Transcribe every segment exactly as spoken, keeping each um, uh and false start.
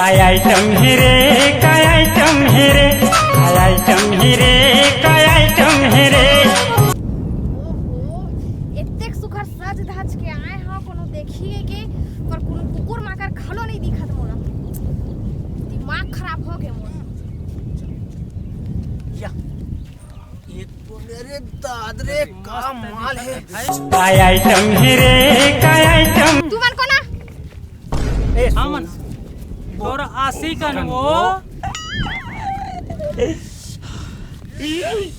काय आइटम हे रे, काय आइटम हे रे, काय आइटम हे रे, काय आइटम हे रे। ओहो, एतेक सुघर सज धज के आए हव, कोनो देखिए के, पर कोनो कुकुर माकर घलो नहीं दिखत मोला। दिमाग खराब हो गे मोर। या। ये तो मेरे दादरे का माल है। काय आइटम हे रे, काय आइटम। तू मन कोन आ? ए, हमन तोर आशिक अन वो।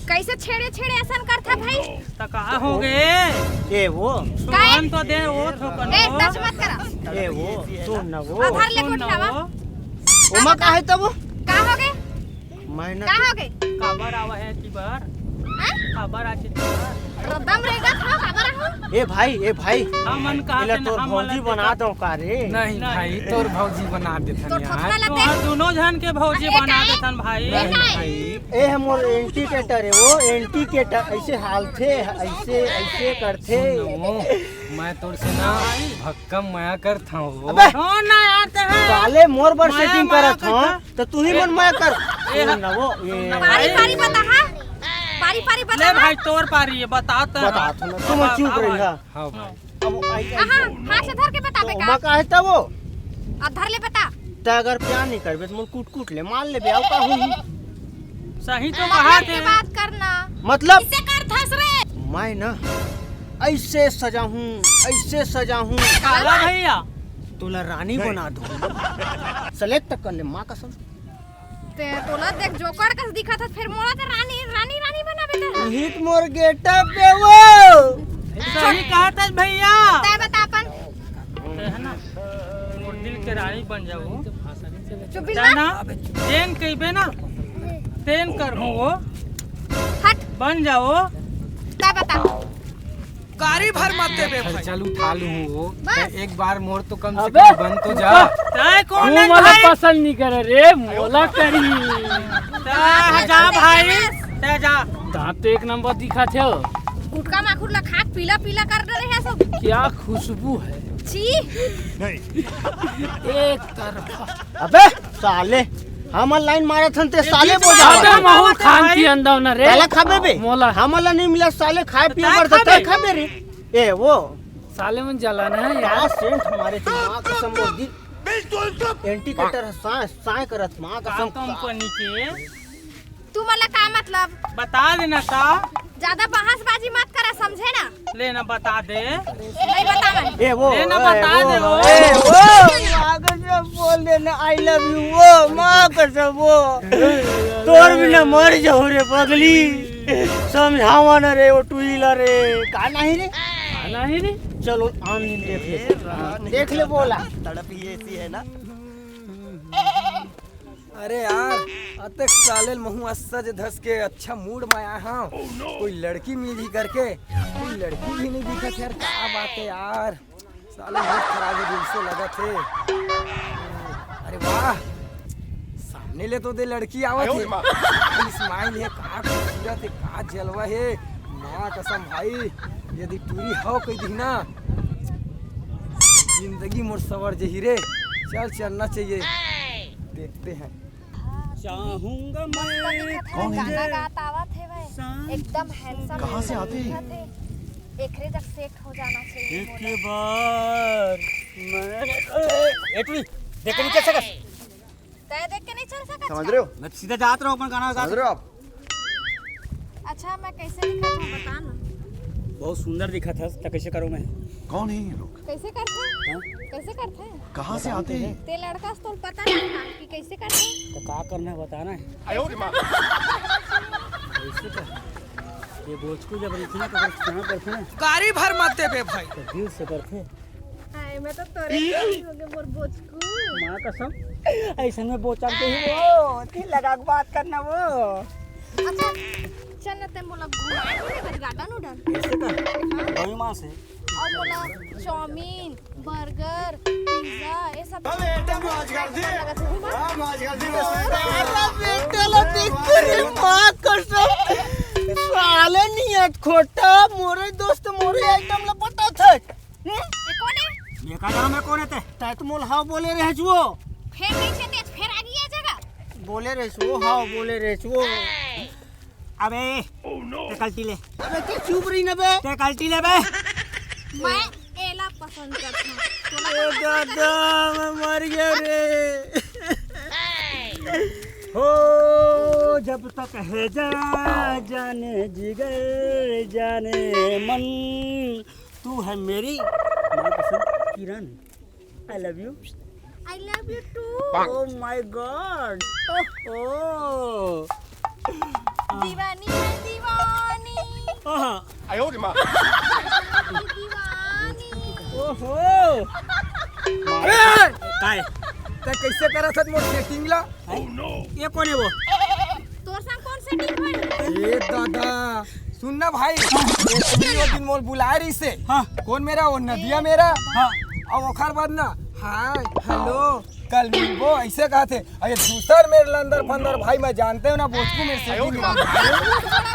कैसे छेड़े छेड़े असन करथा भाई? त का हो गे? ए वो। सुमन तो दे वो थोकन ए, वो। टच मत करा। ए वो, सुन ना वो। आधार ले सुन ना कोठियावा। वो। ओमा का है तब? का हो गे? मैं ना का हो गे? काबर आवा है की बार? हैं? काबर आके की बार? रदम रेगा था, काबर आहो? ए भाई, ए भाई। हमन कहा एला थे ना, तोर हम भौजी वाला बना देखा। दो का रे? नहीं नहीं। भाई, तोर भौजी बना देथन तो यार। थोपना तो लते। हाँ, दोनों झन के भौजी ए बना काहे? देथन भाई। ए काहे? भाई। ए हम मोर एंटीकेटर है वो, एंटीकेटर ऐसे हालथे, ऐसे, ऐसे करथे। सुनो, मैं तोर से ना भक्कम मया करथव। अबे! कौन ना यार ते है? साले मोर बर मया, सेटिंग मया करत हव। करथा। त तू ही मन मया कर। ए, सुन ना वो, ए। सुन ना पारी, भाई। पारी बता, हाँ? पारी, पारी बता, ले हाँ? भाई, तोर पारी है, बता त। बता, तू ना, तू मन बता, चुप बता रही, भाई। हाँ। हाँ, भाई। अब आई, आई, हाँ, हाँ, हाथ से धर के बताबे तो का? ओमा का है तब वो? अब धर ले बता। त अगर प्यार नहीं करबे, त मोर कूट कूट ले, मार लेबे, आओ का हुई? सही तो मम्मी कहा के थे। बात करना। मतलब? इसे कर धस रे। मैं ना, ऐसे सजा हूँ, ऐसे सजा हूँ। काला भैया। तोला रानी बना दूँ। सेलेक्ट कर ले, माँ कसम। ते तोला देख जोकर कस दिखत हस, फिर मोला ते रानी, रानी, रानी बनाबे ते। हिट मोर गेटअप पे वो। सही कहत हस भैया। तै बता अपन। ते है ना, मोर दिल के रानी बन जाओ। चुप बिल ना। ना, जेन कहिबे ना, तेन करहूँ वो। हट। बन जाओ। तै बता। गाड़ी भर मत देबे भाई। चल उठा लूँ वो। बस। ते एक बार मोर तो कम से अबे! कम बन तो जा। तै कौन तू है मोला भाई? पसंद नहीं करे रे, मोला करी। तै जा भाई, तै जा। दांत तो एक नंबर दिखत हे। गुटखा माखुर ला खा के पीला पीला कर दे रहे हैं सब। क्या खुशबू है। छी। एक तरफा। अबे साले, हमन लाइन मारत हन ते साले बोझा अबे वाला। महू खान की अंदर न रे। काला खाबे बे? मोला। हमन ला नहीं मिला साले खाए पिए बर, त तै खाबे रे। ए वो। साले मन जलाना है यार। क्या सेंट हमारे थे, माँ कसम वो दिल। एंटीकेटर है, साए, साए करत, माँ कसम। कंपनी के। तू मन ला का मतलब? बता देना का? ज्यादा बहसबाजी मत करा, समझे ना? ले ना, बता दे। नहीं बतावन। ए वो, ले ना, ए, बता वो, दे वो। ए, वो, आगे से बोल देना, "I love you" वो, माँ कसम वो। तोर बिना मर जाऊँ रे पगली। समझावा ना रे, वो टुईला रे। का नहीं रे? का नहीं रे? चलो, आम दिन देख ले। देख ले बोला। तड़प ही ऐसी है ना। अरे यार, अतेक साले ल महू सज धज के अच्छा मूड में आए हंव। कोई लड़की मिलही करके, कोई लड़की भी नहीं दिखत यार, का बात है यार? साले मूड खराब है, दिल से लगत है। अरे वाह, सामने ले तो दे लड़की आवत है। स्माइल है, का खूबसूरत है, का जलवा है। माँ कसम भाई, यदि टूरी हव कहि दिही ना, जिंदगी मोर सवर जही रे। चल, चलना चाहिए। देखते हैं। चाहूंगा मैं। कौन है? गाना गात आवत हे भाई। एकदम हैंडसम कहाँ से आते हैं? एकरे जग सेट हो जाना चाहिए एक मोला। बार मैं, ए, ए, टुरी, देख के नहीं चल सकत? तय देख के नहीं चल सकत? समझ रहे हो? मैं सीधा जात रहो अपन गाना गात। समझ रहे हो आप? अच्छा, मैं कैसे दिखत हूँ, बता ना। बहुत सुंदर दिखत हस, त कैसे करूँ मैं? कौन है ये लोग? कैसे करथे? हाँ? कैसे करथे? कहाँ से आते हैं? ते लड़का से तोर पता नहीं था कि कैसे करथे? तो का करना है, बताना है। कैसे कर? ये बोचकू जब इतना कर, इतना करथे ना। गाड़ी भर मत देबे भाई। तो दिल से करथे। हाय, मैं तो तोरे से ही हो गए, मोर बोचकू। माँ कसम, ऐसे में बोचा के ही वो, दिल लगा के बात करना वो। अच्छा, चल ना, ते मोला घुमाए ले बस गार्डन उडन। ऐसे कर, हाँ? वही माँ से। और मोला चाउमीन, बर्गर, पिज्जा, ये सब अबे, एकदम मौज कर दी। लगत है, घुमा। हाँ, मौज कर दी, मौज कर दी। अरे, बेटा ला देख के रे, माँ कसम। साले नियत खोटा, मोरे दोस्त, मोरे आइटम ला पटा था। हम्म? ये कौन है? ये का नाम है, कौन है ते? तै तो मोल हाँ बोले रहे जुओ। फेंक नहीं छे ते, फेर आगे ये जगह। बोले रे सो, हाँ, बोले रे सो। अबे, ते कल्टी ले। अबे, ते चुप रही ना बे। ते कल्टी ले बे। मैं एला पसंद करता हूँ। तोला ए कौन पसंद दादा, मैं मर गया रे। हो, जब तक है जा, जाने जिगर, जाने मन, तू है मेरी मनपसंद किरण। I love you। I love you too। Oh my God। ओहो। दीवानी है दीवानी। आहा। आयो रे माँ। दीवानी। ओहो। अरे! काय? ते कैसे करा था मोर सेटिंग ला? हैं? ये कौन है वो? तोर संग कौन सेटिंग होय? ए दादा, सुन ना भाई, एक दिन वो दिन मोर बुलाए रही से। हाँ। कौन मेरा? वो नदिया मेरा। हाँ। और ओखर बाद ना, हाय, हेलो, कल मिलबो, ऐसे कहा थे। अरे दूसर मेरे लंदर फंदर भाई, मैं जानते हो ना, बोचकू मेरे से भी नहीं।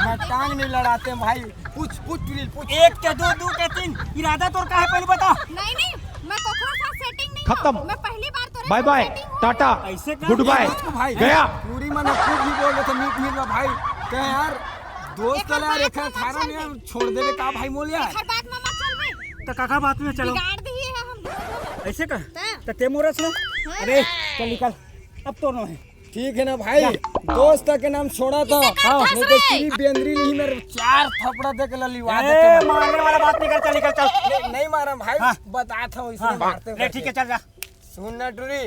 मैं टांग नहीं लड़ाते भाई। पूछ, पूछ, टुरी ल पूछ। एक के दो, दो के तीन, इरादा तोर का है, पहले बता। नहीं, नहीं, मैं कोकरो साथ सेटिंग नहीं खत्म। हूँ। मैं पहली बार तोरे बाय साथ बाय, सेटिंग हूँ। टाटा, ऐसे का? गुड बाय, भाई, गया। टुरी मन कुछ भी बोल देते, मीठ मीठ में भाई। कहे यार, दोस्त एकर ला बात रेखा में मत थारा चल में बे। छोड़ देवे का भाई मोल यार? एकर बात में मत चल बे। तो काका बात में चलो। बिगाड़ दी है हम दोनों। ऐसे का? हाँ। तो ते मोरा सुनो। हाँ। अरे, चल निकल। अब तो नो है। ठीक है ना भाई, क्या? दोस्त के नाम छोड़ा था। इसे का हाँ। नहीं तो रे? तेरी बेंदरी नहीं, मेरे चार थपड़ा दे के ललिवा ए, देते हैं। मारने वाला बात नहीं कर, चल निकल, चल। नहीं, नहीं मारा भाई, हाँ। बता था इसलिए हाँ। मारते ले, करके। ठीक है, चल जा। सुन ना टुरी,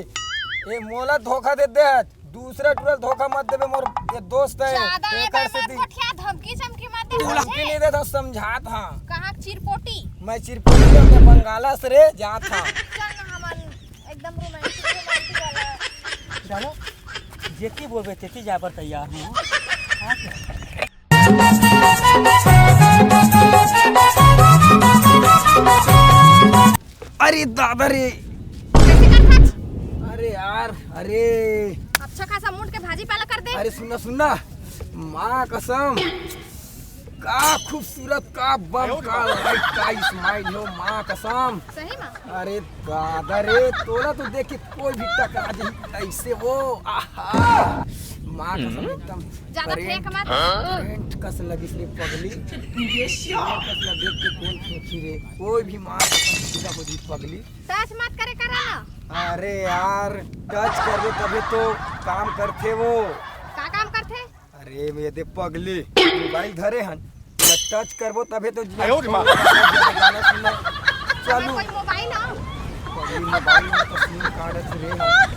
ये मोला धोखा दे दे, दूसरा टुरल धोखा मत देबे, मोर ये दोस्त है। ज्यादा एकर एकर से मत दी। गोठिया, धमकी चमकी मत दे, धमकी समझे? नहीं देता, समझात हाँ। कहाँ चिरपोटी? मैं चिरपोटी हूँ, मैं बंगाला से रे जात हाँ। चल ना, हमन एकदम रोमांटिक, रोमांटिक वाला। चलो, जेती बोलबे, तेती जाए बर तैयार हूँ। अरे दादा रे। कैसे कर खाच? अरे यार, अरे। अच्छा खासा मूड के भाजी पाला कर दे। अरे सुनना, सुनना, माँ कसम, का खूबसूरत, का बम, का लाइट, का स्माइल हो, माँ कसम। सही में? अरे दादा रे, तोला तो देख के कोई भी टकरा जाही ऐसे वो। आहा, माँ कसम एकदम ज्यादा करंट, फेंक मत। करंट कस लगिस रे पगली। करंट कस ला देख के कौन फेंकी रे? कोई भी माँ कसम सीधा हो जी पगली। टच मत करे करा ना। अरे यार, टच करबे तभे तो काम करथे वो। का काम करथे? अरे, ये दे पगली, मोबाइल धरे हन, टच करबो तभे तो जिया आयो रे माँ। गाना सुनना चालू। कोई मोबाइल हो? पगली, मोबाइल में तो सिम कार्ड से रे,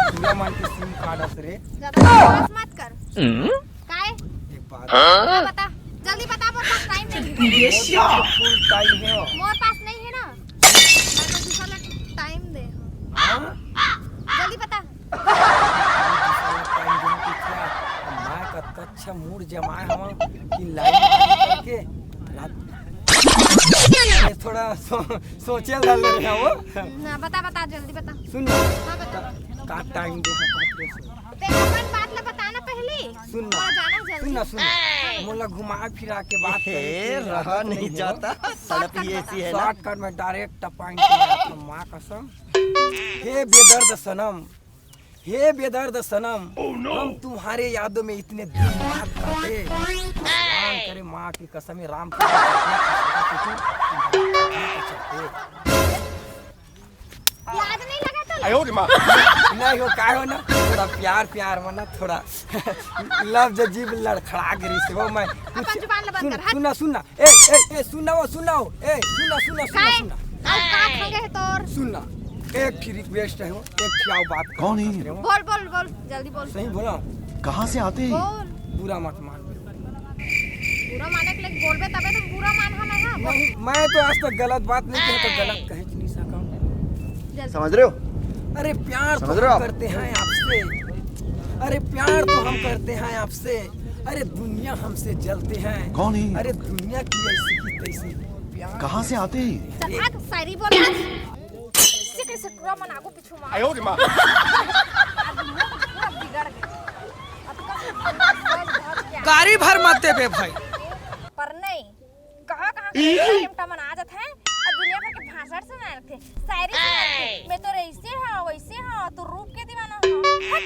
पूरा मन के सिम कार्ड से रे। ज्यादा बकवास मत कर। हम्म? काय? एक बात। हाँ? हाँ, बता, जल्दी बता, मोर पास टाइम नहीं है। ये क्या? फुल टाइम है। मोर पास नहीं है ना, मैं तो दूसरा टाइम दे। हाँ? जल्दी बता। मैं कतका अच्छा मूड जमाए हवा कि लाइन करके रात ये थोड़ा सो, सोचे ला ले रहा वो। ना, बता, बता, जल्दी बता। सुन ना। हाँ, बता। का टाइम दे है, बात दे सुन। ते अपन बात ला बता ना पहले। सुन ना। और जाना जल्दी। सुन ना, सुन ना। मोला घुमा फिरा के बात करे हे, के रहा आदत नहीं नहीं हो। जाता, तड़प ही ऐसी है ना। शॉर्टकट में डायरेक्ट पॉइंट पे आता, माँ कसम। हे बेदर्द सनम, हे बेदर्द सनम, हम तुम्हारे यादों में इतने दिन बाद काटे। भगवान करे, माँ की कसम, राम की कसम, लाज नहीं लगा तो? आयो रे माँ। नहीं हो, काय हो ना, थोड़ा प्यार, प्यार में ना, थोड़ा लव जो जीभ लड़खड़ा गिरी से वो मैं अपन जुबान ला बंद सुन, कर, हट। सुन ना, सुन ना, ए, ए, ए, सुन ना वो, सुन ना वो, ए, सुन ना, सुन ना, सुन ना, काय? सुन ना। औकात खंगे है तोर। सुन ना, एक ठे रिक्वेस्ट है वो, एक ठे आओ बात कौन है? बोल, बोल, बोल, जल्दी बोल। सही बोला। कहाँ से आते हैं? बोल। बुरा मत मान। बुरा माने के लिए बोलबे तबे तो बुरा मान हमें, हाँ, बोल। नहीं, मैं तो आज तक गलत बात नहीं कहा, तो गलत कहे नहीं सका। जल्दी। समझ रहे हो? अरे प्यार तो समझ रहे हो हम आप? करते हैं आपसे। अरे प्यार तो हम करते हैं आपसे। अरे दुनिया हमसे जलते हैं। कौन है? अरे दुनिया की ऐसी की तैसी। प्यार कहाँ से आते हैं? चल भाग, शायरी बोल आज। किसी के से पूरा मन आगू पीछू मार। आयो रे माँ। आज मुंह पूरा बिगड़ गया। अब तो गाड़ी भर मत देबे भाई। पर नहीं, कहाँ कहाँ के नेता नेता मन आ जात हैं, अब दुनिया भर के भाषण सुनाए रथे, शायरी सुनाए रथे। मैं तो ऐसे हाँ, वैसे हाँ, तो रूप के दीवाना हाँ। हट,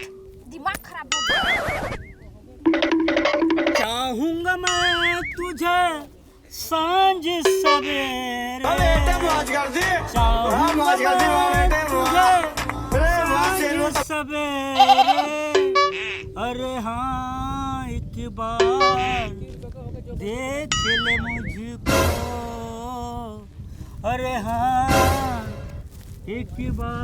सांझ सवेरे, अरे, बेटे, मौज कर दी। चाहूं वाह, मौज कर दी, वाह, मैं बेटे, वाह। तुझे अरे, वाह, सांझ शेर, वो तो सवेरे। अरे हाँ, एक बार देख ले मुझको। अरे हाँ, एक बार